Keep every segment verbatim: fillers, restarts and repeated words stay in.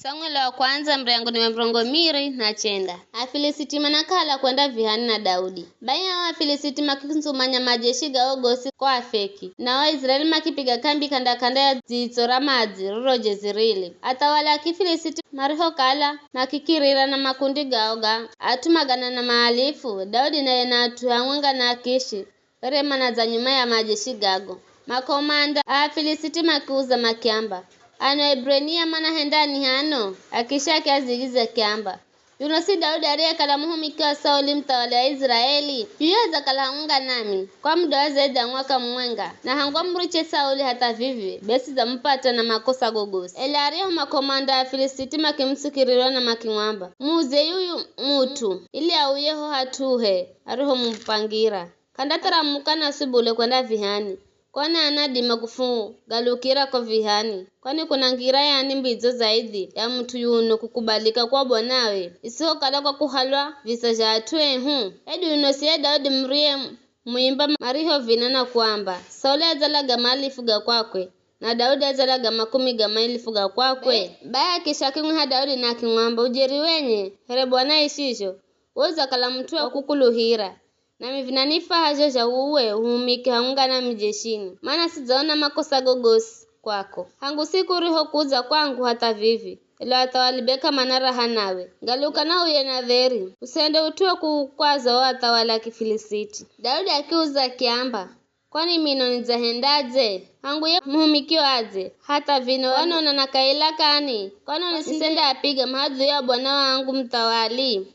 Samueli wa kwandza mrengo ni wa mirongo miri na chenda. Afilisiti manakala kwenda vihani na Daudi. Bai ao Afilisiti makikundzumanya majeshi gao gosi ko Afeki, na o Aisiraeli makipiga kambi kanda-kanda ya dzitso ra madzi riro Jezirili. Athawali a Kifilisiti marihokala makikirira na makundi gao ga at'u magana na maalifu, Daudi naye na at'ue hamwenga na Akishi were manadza nyuma ya majeshi gago. Makomanda a Afilisiti makiuza makiamba, "Ano Eburania manahendani hano?" Akishi akiadzigidzya akiamba, "Yuno si Daudi ariyekala muhumiki wa Sauli muthawali wa Iziraeli? Yuyu adzakala hamwenga nami kwa muda wa zaidhi ya mwaka mumwenga, na hangu amuriche Sauli hatha vivi, be sidzamupata na makosa gogosi." Ela aryahu makomanda a Afilisiti makimutsukirira na makimwamba, "Muze yuyu mut'u, ili auye ho hat'uhe arihomupangira. K'andatharamuka naswi bule kwenda vihani, kwani anadima kufugalukira ko vihani, kwani kuna ngira yani mbidzo zaidhi ya mut'u yuno kukubalika kwa bwanawe, isihokala kwa kuhalwa visa zha at'u ehu? Hedu yuno siye Daudi muriye muimba marihovina na kuamba, 'Sauli adzalaga maalifu ga kwakwe, na Daudi adzalaga makumi ga mailifu ga kwakwe?'" Bai Akishi akimwiha Daudi na akimwamba, "Ujeri wenye, here Bwana aishizho, we udzakala mut'u wa kukuluhira, nami vinanifaha zho zha uwe uhumike hamwenga nami jeshini, mana sidzaona makosa gogosi kwako, hangu siku urihokudza kwangu hatha vivi, ela athawali be k'amana raha nawe. Galuka na uye na dheri, usihende ut'u wa kukwaza o athawali a Kifilisiti." Daudi akiuza akiamba, "Kwani mino nidzahendadze? Hangu ye muhumikio adze hatha vino wanaona na kaila kani? Kwani nisende apiga mahadhui ya bwana wangu muthawali?"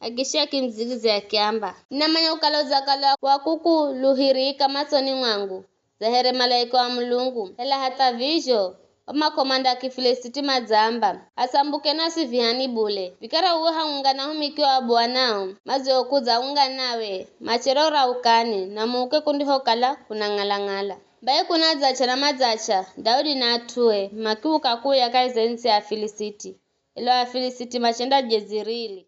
Akishi akimudzigidzya akiamba, "Ninamanya kukala udzakala wa kukuluhirika matsoni mwangu dza here malaika wa Mulungu, ela hatha vizho o makomanda a Kifilisiti madzaamba, 'Asambuke naswi vihani bule.' Vikara uwe hamwenga na humiki wa bwanao madzokudza hamwenga nawe, machere uraukani na muuke kundihokala kunang'ala-ng'ala." Bai kunadzacha na madzacha, Daudi na at'ue makiuka kuuya kahi za ntsi ya Afilisiti, ela o Afilisiti machenda Jezirili.